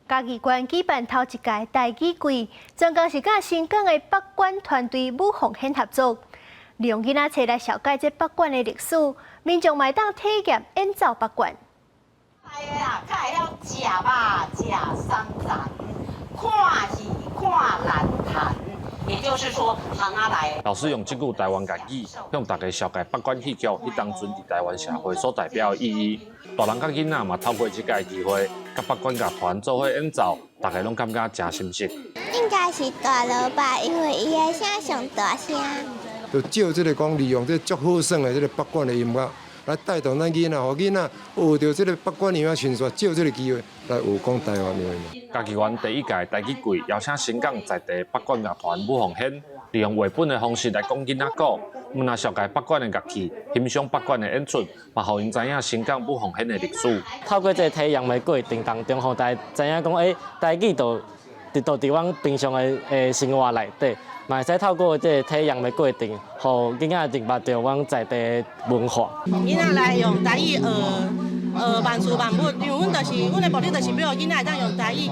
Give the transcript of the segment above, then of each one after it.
嘉義縣舉辦頭一屆台語季，專工是佮新港的北管團隊舞鳳仙合作，利用囡仔冊來紹介這北管的歷史，民眾嘛會當體驗演奏北管。係啊，較會曉食肉、食桑蟳，看戲看蘭潭，也就是說，行仔內。老師用這句台灣國語，向大家紹介北管戲劇，彼當陣佇台灣社會所代表的意義。大人佮囡仔嘛透過這個機會，佮北管樂團做伙演奏，大家攏感覺誠心適。應該是大鑼吧，因為伊的聲上大聲。就借這个講，利用這足好耍的這个北管的音樂，來帶動咱囡仔，予囡仔學著這个北管音樂，順紲借這个機會來學講台灣話。嘉義縣第一屆台語季邀請新港在地北管樂團舞鳳仙，利用繪本的方式來講囡仔故，毋但紹介北管的樂器，欣賞北管的演出，嘛予𪜶知影新港舞鳳仙的歷史。透過這个體驗的過程當中，予大家知影講，欸，台語就佇阮平常的生活內底，嘛會使透過這个體驗的過程，予囡仔認捌著阮在地的文化。囡仔來用台語學學萬事萬物，因為阮就是阮的目的，就是欲予囡仔會當用台語，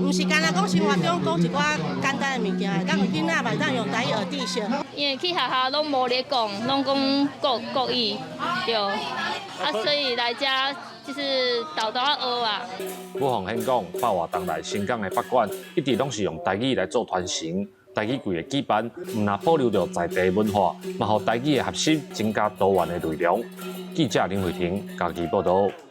毋是干焦講生活中講一寡簡單的物件，會當囡仔嘛會當用台語學知識。因為去學校攏無咧講，攏講國語，對，啊，所以來遮就是沓沓仔學啊。舞鳳仙講，百外冬來新港的北管一直攏是用台語來做傳承。台語季的舉辦，毋但保留著在地文化，嘛予台語的學習增加多元的內容。記者林慧婷嘉義報導。